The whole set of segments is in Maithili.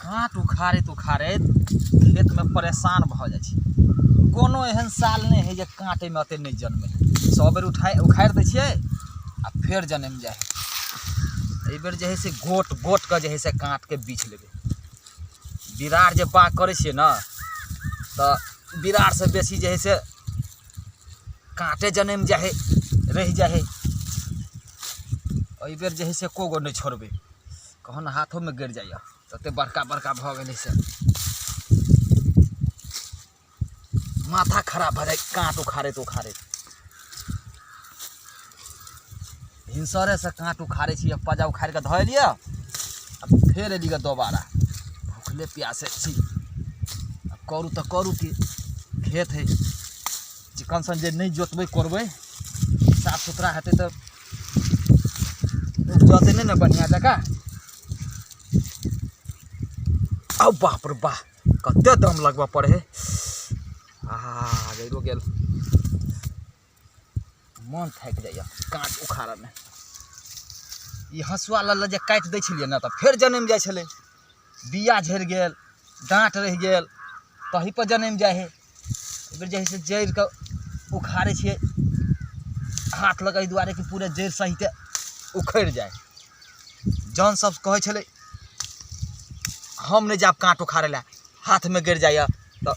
काँट उखाड़ैत उखाड़ैत खेतमे परेशान भऽ जाइ छी। कोनो एहन साल नहि हइ जे काँट एहिमे एतेक नहि जनमै हइ। सब बेर उठाइ उखाड़ि दै छियै आ फेर जनमि जाइ हइ। एहिबेर जे हइ से गोट गोटके जे हइ से काँटके बीछि लेबै। बिरार जे बाग करै छियै ने तऽ बिरारसँ बेसी जे हइ से काँटे जनमि जाइ हइ, रहि जाइ हइ। एहिबेर जे हइ से एको गो नहि छोड़बै। कहुना हाथोमे गड़ि जाइए, ततेक बड़का बड़का भऽ गेलै से माथा खराब भऽ जाइ काँट उखाड़ैत उखाड़ैत। भिनसरेसँ काँट उखाड़ै छी, एक पजा उखाड़ि कऽ धऽ एलियै आ फेर एली गऽ दोबारा। भुखले प्यासे छी, आब करू तऽ करू की, खेत हइ चिकन सन जे नहि जोतबै कोड़बै साफ सुथरा हेतै तऽ उपजतै नहि ने बढ़िआँ जकाँ। आउ बाप रे बाह, कते दम लगबऽ पड़ै हइ। आ गैरो गेल, मन थाकि जाइए काँट उखाड़ऽमे। ई हँसुआ लऽ लऽ जे काटि दै छलियै ने तऽ फेर जनमि जाइ छलै। बिया झड़ि गेल, डाँट रहि गेल, तहीपर जनमि जाइ हइ। एहिबेर जे हइ से जड़िके उखाड़ै छियै हाथ लऽ कऽ, एहि दुआरे कि पूरे जड़ि सहिते उखड़ि जाइ। जन सब कहै छलै हम नहि जायब काँट उखाड़ै लए, हाथमे गड़ि जाइए तऽ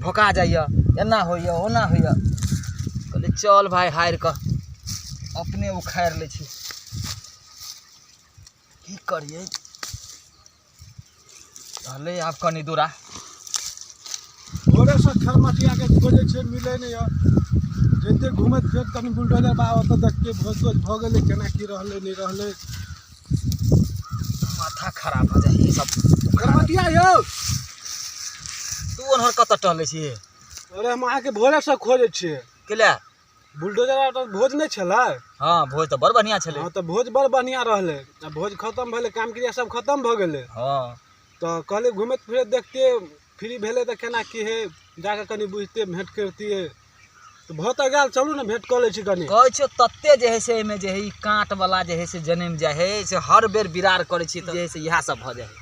भोका जाइए, एना होइए ओना होइए। कहलियै चल भाय हारि कऽ अपने उखाड़ि लै छी। की करियै, रहलै आब कनि दूरा। भोरेसँ खरमटियाके खोजै छै, मिलै नहि यऽ। जइते घुमैत फिरैत कनि बुलडोजर बाबा ओतऽ देखतियै भोज तोज भऽ गेलै, केना की रहलै नहि रहलै। माथा खराब भऽ जाइ ई सब। खरमटिया यौ, तू ओनहर कतऽ टहलै छी? अरे हम अहाँके भोरेसँ खोजै छियै। केला? बुलडोजर बाबा ओतऽ भोज नहि छलै? हँ, भोज तऽ बड़ बढ़िआँ छलै। हँ तऽ भोज बड़ बढ़िआँ रहलै। आ भोज खतम भेलै, काम क्रिया सब खतम भऽ गेलै। हँ तऽ कहलियै घुमैत फिरैत देखतियै, फ्री भेलै तऽ केना की हइ, जाकऽ कनि बुझतियै, भेँट करितियै। तऽ भऽ तऽ गेल, चलू ने भेँट कऽ लै छी कनि। कहै छियौ तते जे हइ से एहिमे जे हइ ई काँटवला जे हइ से जनमि जाइ हइ से हर बेर बिरार करै छियै तऽ जे हइ से इएह सब भऽ जाइ हइ।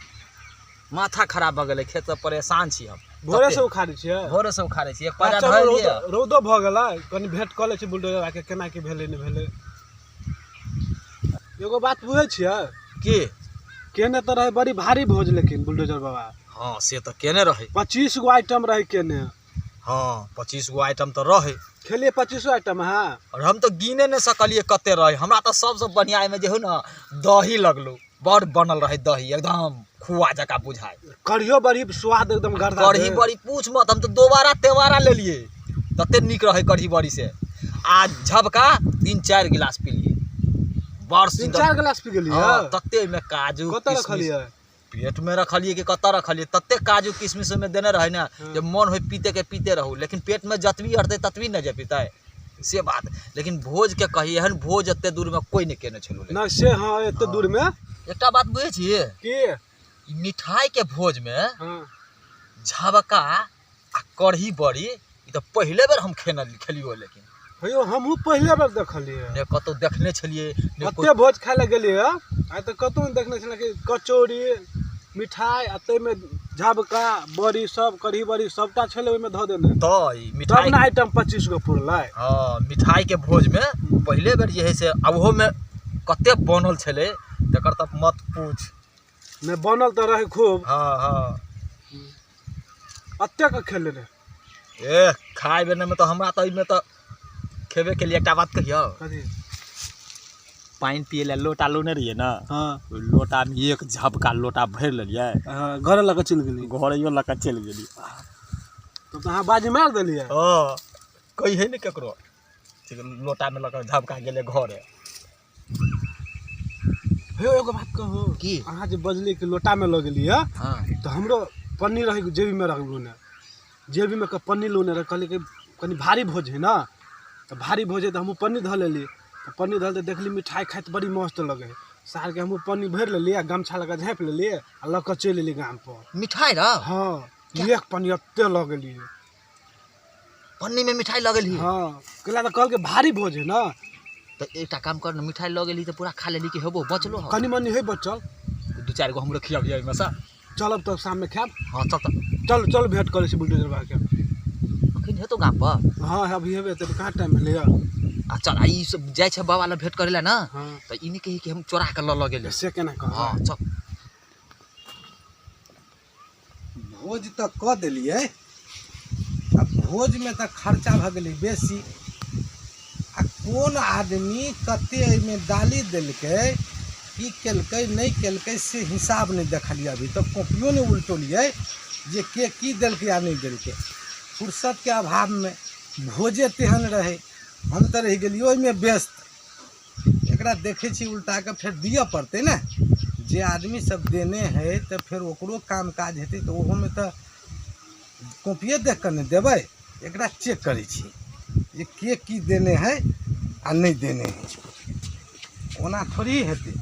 माथा खराब भऽ गेलै, खेतसँ परेशान छी हम। भोरेसँ उखाड़ै छियै? भोरेसँ उखाड़ै छियै। एक पाजा चलू, धऽ रौद एलियै। रौदो भऽ गेलै, कनि भेँट कऽ लै छी बुलडोजरके, केना की भेलै नहि भेलै। एगो बात बुझै छियै? की? केने तऽ रहै बड़ी भारी भोज लेकिन बुलडोजर बाबा। हँ से तऽ केने रहै। 25 गो आइटम रहै केने। हँ 25 गो आइटम तऽ रहै। खेलियै 25 आइटम अहाँ? आओर हम तऽ गिने नहि सकलियै कते रहै। हमरा तऽ सबसँ बढ़िआँ एहिमे जे हो ने दही लगलौ, बड़ बनल रहै दही, एकदम खुआ जकाँ बुझाइ। कढ़ियो बड़ी स्वाद एकदम गर्दा। कढ़ी बड़ी पूछ मत, हम तऽ दोबारा तेबारा लेलियै, तते नीक रहै कढ़ी बड़ी से। आ झबका 3-4 गिलास पीलियै, बड़ तीन सुन्दर। 4 गिलास पी गेलियै? हँ, तते ओहिमे काजू कतऽ किशमिश रखलियै? पेटमे रखलियै कि कतऽ रखलियै, तते काजू किशमिश ओहिमे देने रहै ने जे मन होइ पीते के पीते रहू, लेकिन पेटमे जतबी अटतै ततबी ने जे पीतै, से बात। लेकिन भोजके कही, एहन भोज एते दूरमे कोइ नहि केने छलौ। नहि से हँ, एते दूरमे। एकटा बात बुझै छियै? की? ई मिठाइके भोजमे हँ झबका आ कढ़ी बड़ी ई तऽ पहिले बेर हम खेने खेलियो। लेकिन हेयौ हमहूँ पहिले बेर देखलियै। ने कतहु देखने छलियै ने। कते भोज खाय लए गेलियै आइ तऽ कतहु नहि देखने छलियै कि कचौड़ी मिठाइ आ ताहिमे झबका बड़ी सब कढ़ी बड़ी सबटा छलै ओहिमे धऽ देने। तऽ ई तब मिठाइ ने आइटम 25 गो पुरलै। हँ, मिठाइके भोजमे पहिले बेर जे हइ से, आ ओहोमे कते बनल छलै तकर तऽ मत पूछ। नहि बनल तऽ रहै खूब। हँ हँ एतेक खेले रहै। ए खाय बेरमे तऽ हमरा तऽ एहिमे तऽ खेबे केलियै। एकटा बात कहियौ? कथी? पानि पियै लए लोटा लोने रहियै ने। हँ। ओहि लोटामे एक झपका लोटा भरि लेलियै। हँ, घरे लऽ कऽ चलि गेलियै। घरैयो लऽ कऽ चलि गेलियै। तब तऽ अहाँ बाजी मारि देलियै। हँ, कहियै ने ककरो, लोटामे लऽ कऽ झपका गेलियै घरे। हे एगो बात कहू? की? अहाँ जे बजलियै कि लोटामे लऽ गेलियै। हँ। तऽ हमरो पन्नी रहै जेबीमे रखलहुँ ने, जेबीमे के पन्नी लोने रहै। कहलियै कि कनि भारी भोज हइ ने, तऽ भारी भोज हइ तऽ हमहूँ पन्नी धऽ लेली। तऽ पन्नी धऽ तऽ देखली मिठाइ खाइत बड़ी मस्त लगै हइ सारके। हमहूँ पन्नी भरि लेलियै आ गमछा लऽ कऽ झाँपि लेलियै आ लऽ कऽ चलि एलियै गामपर। मिठाइ रह? हँ, एक पन्नी एते लऽ गेलियै। पन्नीमे मिठाइ लऽ गेलही? हँ, कैला तऽ कहलकै भारी भोज हइ ने। तऽ एकटा काम कर ने, मिठाइ लऽ गेलही तऽ पूरा खा लेलही कि हेबो बचलो हौ? कनि मनि हइ बचल। दू चारि गो हमरो खियाबियै एहिमे सँ। चलब तब शाममे खायब। हँ चल तऽ। चल चल, भेंट करै छी बुलडोजर बाबा के। अखन हेतौ गाम पर? हँ अभी हेबे तऽ कहाँ टाइम भेलैया। आ चल, आ ई सब जाइ छै बाबा लग भेंट करै लए ने। हँ। तऽ ई नहि कही कि हम चोरा कऽ लऽ लऽ गेलियै। से केना कहब? हँ चल। भोज तऽ कऽ देलियै, आ भोजमे तऽ खर्चा भऽ गेलै बेसी। आ कोन आदमी कते एहिमे डाली देलकै, की केलकै नहि केलकै से हिसाब नहि देखलियै। अभी तक कॉपियो नहि उलटौलियै जे के की देलकै आ नहि देलकै। फुर्सतके अभावमे भोजे तेहन रहै, हम तऽ रहि गेलियै ओहिमे व्यस्त। एकरा देखै छी उल्टा कऽ, फेर दिअ पड़तै ने। जे आदमी सब देने हइ तऽ फेर ओकरो काम काज हेतै, तऽ ओहोमे तऽ कॉपिए देख कऽ ने देबै। एकरा चेक करै छी जे के की देने हइ आ नहि देने हइ। ओना थोड़ी हेतै।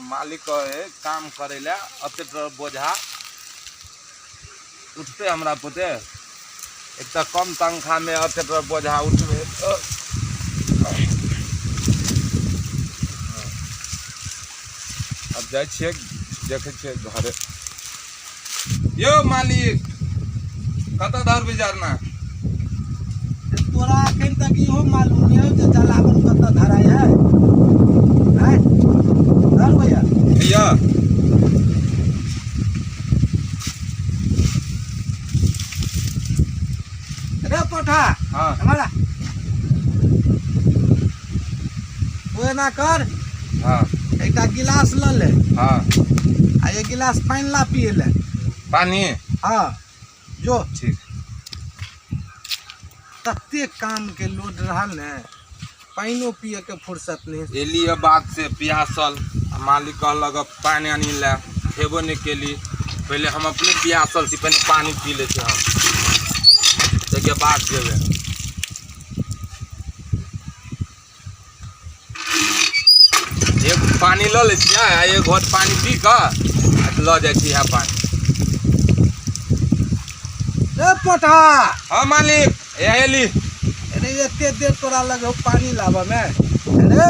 मालिक कहे काम करे ला, एते बोझा उठते हमरा पुते। एक तऽ कम तनख्वाह में एते बोझा उठबे। अब जाइ छियै, देखै छियै घरे। यौ मालिक, कतऽ धरबै जरना? तोरा एखन तक इहो मालूम नहि हौ जे जलावन कतऽ धराइ है? आँय धर भैया। भैया रे पठा। हाँ। हमारा तू एना कर। हाँ। एकटा गिलास लऽ ले। हाँ। आ एक गिलास पानि ला पिए ले। पानी? हाँ जो। ठीक। तते काम के लोड रहल ने, पानिओ पिए के फुर्सत नहीं। एली है बात से प्यासल, आ मालिक कहलक पानि आनी ला, खेबो नहीं केली। पहले हम अपने प्यासल छी, पहले पानी पी ले छी हम, ताहिके बाद जेबै। एक पानी लऽ लै छियै आ एक घोट पानी पी कऽ लऽ जाइ छी। इएह पानी। रे पठा। हाँ मालिक, एली। अरे एते देर तोरा लगे हो पानी लाबऽ में? अरे।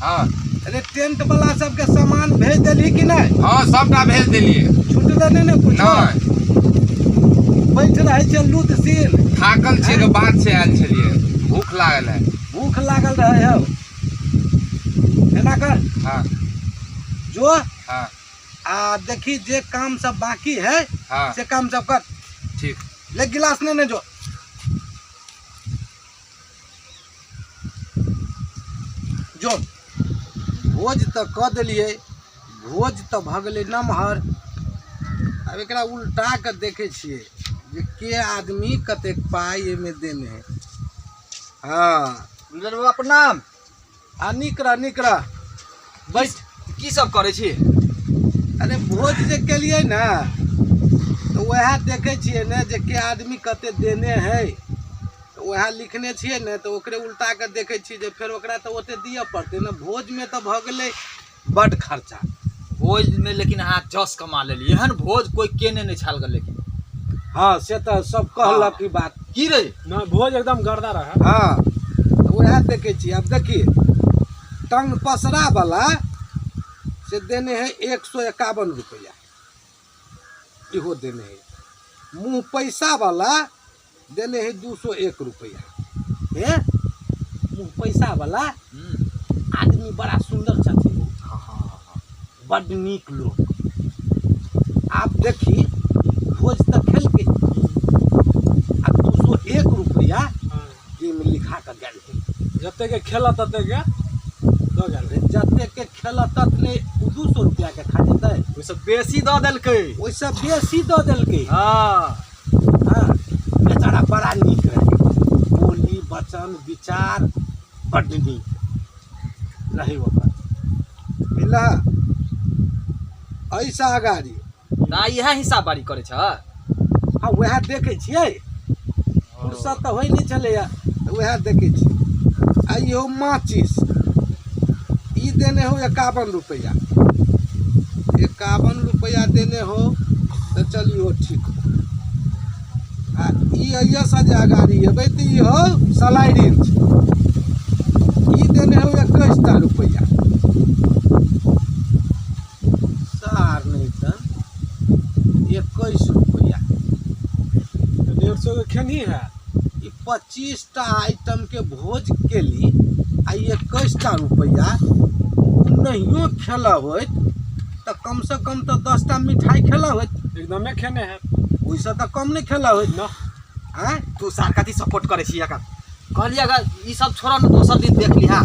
हाँ। अरे टेंट वाला सबके सामान भेज देलही कि नहीं? हाँ, सबटा भेज देलियै। छुटले नहीं ने कुछो? नहि। बैठ रहै छै लूत सीन। थाकल छियै के बात से आयल छलियै, भूख लागल है। भूख लागल रहे हौ। एना कर। हाँ। जो। हाँ। आ देखी जे काम सब बाकी है। हाँ। से काम सब कर। ठीक। ले गिलास ने जो। जो भोज तऽ कऽ देलियै, भोज तऽ भऽ गेलै नमहर। आब एकरा उल्टा कऽ देखै छियै जे के आदमी कतेक पाइ एहिमे देने है। हाँ। बुलडोजर बाबा प्रणाम। आ नीक रह, नीक रह, बैठ। की सब करै छी? अरे भोज जे केलियै ने तऽ वएह देखै छियै ने जे के आदमी कते देने है, तऽ वएह लिखने छियै ने, तऽ ओकरे उल्टा कऽ देखै छियै जे फेर ओकरा तऽ ओते दिअ पड़तै ने। भोजमे तऽ भऽ गेलै बड्ड खर्चा। भोजमे लेकिन अहाँ जस कमा लेलियै। एहन भोज कोइ केने नहि छल गेल लेकिन। हाँ से तऽ सब कहलक ई बात। की रे? ना, भोज एकदम गर्दा रहा। हाँ तऽ वएह देखै छियै। आब देखिए, टंग पसरा वाला से देने है 151 रुपैआ, इहो देने है। मुँह पैसा वाला देने है 201 रुपैआ। हे मुँह पैसा वाला आदमी बड़ा सुन्दर छथिन ओ। बड्ड नीक लोक। आब देखी, भोज तऽ खेलकै आ 201 रुपैआ एहिमे लिखा कऽ गेल है। जते के खेला तते के दऽ गेल। जते के खेल ततने ओ 200 रुपैआ के खा जेतै। ओहिसँ बेसी दऽ देलकै। ओहिसँ बेसी दऽ देलकै। हाँ। हाँ, बेचारा बड़ा नीक रहै। बोली वचन विचार बड्ड नीक रहै ओकर। बुझलह, एहिसँ अगाड़ी ना इएह हिसाब बारी करै छ? हँ, वएह देखै छियै। फुर्सत तऽ होइ नहि छलैए, तऽ वएह देखै छियै। आ इहो माचिस ई देने हो 51 रुपैआ, 51 रुपैआ देने हो, तऽ चल इहो ठीक हो। आ ई एहिसँ जे अगाड़ी एबै तऽ ई हो सलाइ रिंच, ई देने हो 21टा रुपैआ सार नहीं तऽ 21 रुपैआ। 150 के खेनी है। ई 25टा आइटम के भोज केली आ 21टा रुपैआ नहियो खेला होइत तऽ कम से कम तऽ 10टा मिठाई खेला होइत। एकदमे खेने है। ओहिसँ तऽ कम नहि खेला होइत ना। आँय तू सार कथी सपोर्ट करै छी एकर? कहलियै अगर ई सब छोड़ऽ ने दोसर दिन देख लिहा।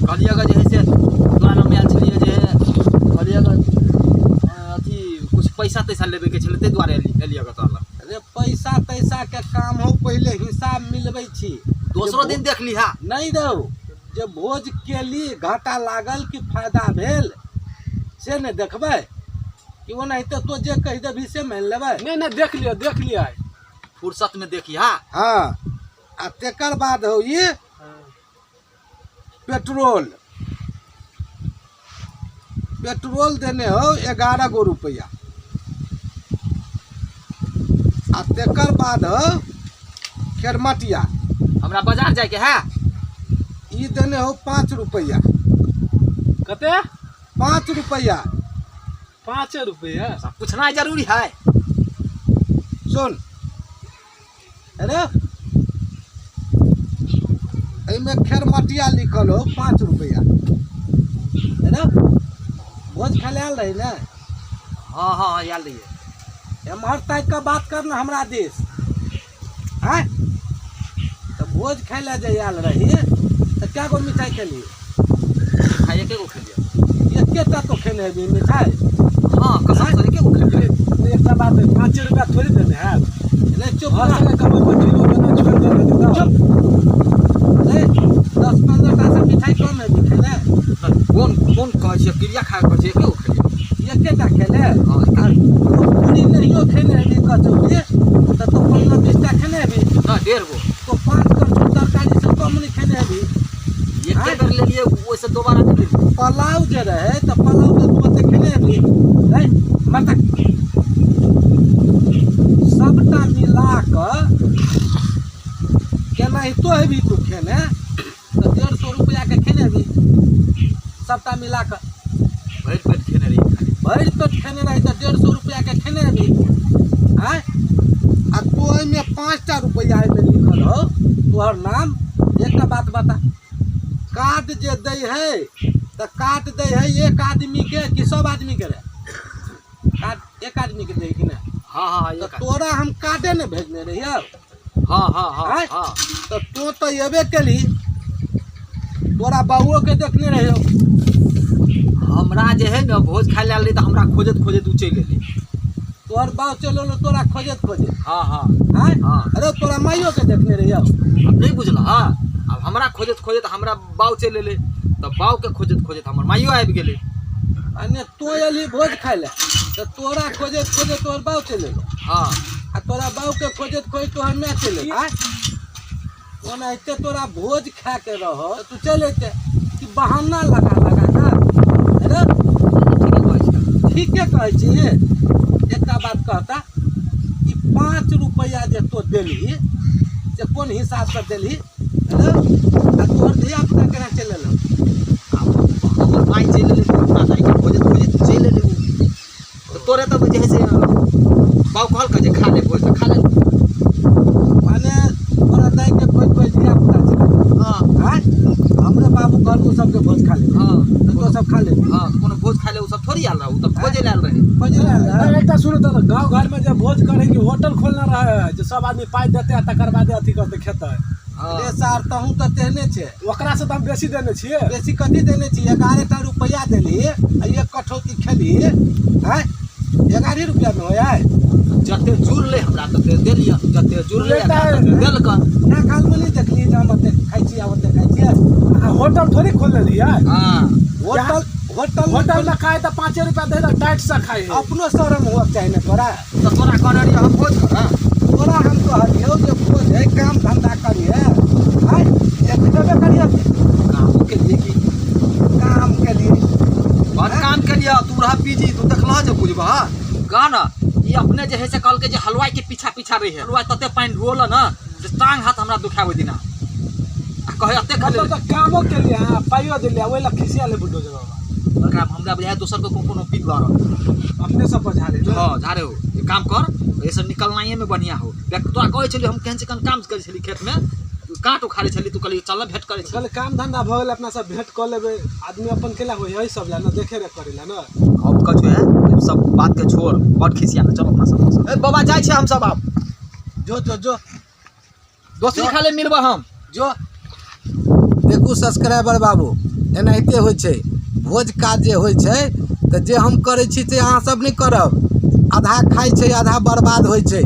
कहलियै अगर जे है से तोरा लग आयल छलियै जे कहलियै अगर अथी कुछ पैसा तैसा लेबेके छलै ताहि दुआरे एलियै अगर तोरा लग। अरे पैसा तैसा के काम हो, पहिले हिसाब मिलबै छी। दोसरो दिन देख लिहा। नहीं दौ, जे भोज केली घाटा लागल कि फायदा भेल से नहि देखबै कि ओनाहिते तो जे कहि देबही से मानि लेबै। नहीं नहीं देख लिअ, देख लिअ फुर्सत में देखिहा। हाँ आ तेकर बाद हो ई पेट्रोल। पेट्रोल देने हो 11 गो रुपैआ। आ तेकर बाद हो खेरमटिया। हमरा बाजार जाइके है। ई देने हो 5 रुपैआ। कते? 5 रुपैआ। 5 रुपैआ। सब पूछना जरूरी है। सुन अरे एहिमे खेरमटिया लिखल हो 5 रुपैआ। अरे भोज खाय आयल रही ने? हाँ हाँ आयल रहियै। एम्हर ताकि कऽ बात कर ने हमरा दिस। आँय तऽ भोज खाय लए जे आयल रही तऽ कए गो मिठाई खेलियै? मिठाई एके गो खेलियै। एकेटा तो खेने हेबही मिठाई? हाँ कसम से एके गो खेलियै। एकटा बात है, 5 रुपया थोड़ी देने है। नहीं चुप घर से कमाई पर जीरो देने छोड़ देने चुप। नहीं 10-15 टा से मिठाई कम हेबही खेने। कोन कोन कहै छियै क्रिया खाय कहै छियै एके गो खेलियै। एकेटा खेले? हाँ। पूरी नहियो खेने हेबही कचौड़ी तऽ तो 15-20 टा खेने हेबही। ना 1.5 गो। तो 5 करछुल तरकारी से कम नहीं खेने हेबही। एके बेर लेलियै ओहिसँ दोबारा नहि लेलियै। पुलाव जे रहै तऽ पुलाव तऽ तू ओते खेने हेबही। नहीं मत सबटा मिला कऽ केनाहितो हेबही तू खेने तऽ 150 रुपैआके खेने हेबही सबटा मिला कऽ। भरि पेट खेने रहियै खाली। भरि पेट खेने रही तऽ 150 रुपैआके खेने हेबही। आँय आ तो एहिमे 5टा रुपैआ एहिमे लिखल हो तोहर नाम। एकटा बात बता, कार्ड जे दै है तऽ कार्ड दै है एक आदमी के कि सब आदमी के रे? कार्ड एक आदमी के दै कि नहि? हाँ हाँ तऽ तोरा हम कार्डे ने भेजने रहियौ। हाँ हाँ हाँ हाँ। तऽ तू तऽ एबे केली, तोरा बाबुओ के देखने रहियौ। हमरा जे है ने भोज खाय लए आयल रही तऽ हमरा खोजैत खोजैत उ चलि एलै। तोहर बाप चलि एलौ तोरा खोजैत खोजैत? हाँ हाँ आँय हाँ। अरे तोरा माइयो के देखने रहियौ। अब नहीं बुझल। हाँ अब हमरा खोजैत खोजैत हमरा बाउ चलि एलै तऽ बाउ के खोजैत खोजैत हमर माइयो आबि गेलै। अने तू एलही भोज खाय लए तऽ तोरा खोजैत खोजैत तोहर बाउ चलि एलौ। हाँ आ तोरा बाउ के खोजैत खोजैत तोहर माय चलि एलौ। आँय ओनाहिते तोरा भोज खाय के रहो तू चलि अयते कि बहाना लगा लगा कऽ? अरे ठीके कहै छी। ठीके कहै छी। एकटा बात कहता, ई 5 रुपैआ जे तो देलही से कोन हिसाबसँ देलही? अरे आ तोहर धिया पुता केना चलि एलौ? हमर माय चलि एलै तऽ अपना दाइके खोजैत खोजैत चलि एलै उ। तऽ तोरे तऽ जे है से बाउ कहलकै जे खा ले भोज तऽ खा ले। माने तोरा दाइके खोजि खोजि धिया पुता चलि एलौ। हाँ आँय हमरे बाबू कहलकै सबके भोज खा ले। हाँ तऽ तो सब खा ले। हाँ कोनो भोज खाय ले उ सब थोड़ी आयल रहै, उ तऽ भोजे लए आयल रहै। खोजे लए आयल रहै? एकटा सुनू तऽ गाँव घर में जे भोज करे कि होटल खोलना रहे जे सब आदमी पाइ देतै आ तकर बादे अथी करतै खेतै। हाँ रे सार तहूँ तऽ तेहने छै। ओकरा से तऽ हम बेसी देने छियै। बेसी कथी देने छी? 11टा रुपैआ देलही आ 1 कठौती खेलही। आँय 11 रुपैआ में होइ है? जते जुड़लै हमरा तते देलियै, जते जुड़लै देलक। ना काल में नहीं देखलियै जे हम ओते खाइ छियै आ ओते खाइ छियै। आ होटल थोड़ी खोल लेलियै? हाँ होटल होटल होटल में खाए तऽ 5 रुपया दे टाइट से खाए। अपनो शरम हुअ के चाही ने तोरा। तऽ तोरा कहने रहियै हम भोज करब। तोरा हम कहलियौ जे भोज है काम धंधा करिहे। आँय एक देबे करिहे कामो के लिए की? काम के लिए बड़ काम के लिए तू रह पीजी तू देखलह जे बुझबह कह न ई अपने जे है से कहलकै जे हलवाई के पीछा पीछा रही है। हलवाई तते पानि ढोल न जे टांग हाथ हमरा दुखाय ओहि दिना। आ कहै एते मतलब तऽ कामो के लिए हाँ पाइयो छोड़ियो देलियै, ओहि लए खिसिया ले बुलडोजर बाबा। एकरा हमरा बुझाय दोसर को कोनो पीक लड़। अपने सब पर झाड़े ने। हाँ झाड़े हो, एक काम कर, ये सब निकलनाइए में बढ़िया हो। देख तोरा कहै छलियै हम केहन चिकन काम करै छली खेत में, काँट उखाड़ै छली, तू कहली चल भेंट करै छी। कहले काम धंधा भऽ गेल, अपना सब भेंट कऽ लेबै। आदमी अपन केला होइ है सब ला ने, देखे रे करे ला ने। हम कहै है सब बात के छोड़, बड़ खिसिया चल अपना सब। ए बाबा जाइ छै हम सब आब। जो जो जो दोसरी खाले मिलबा हम। जो देखू सब्सक्राइबर बाबू, एनाहिते होइ छै भोज काज जे होइ छै। तऽ जे हम करै छी से अहाँ सब नहि करब। आधा खाइ छै, आधा बर्बाद होइ छै।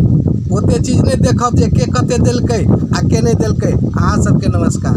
ओते चीज नहि देखब जे के कते देलकै आ के नहि देलकै। अहाँ सबके नमस्कार।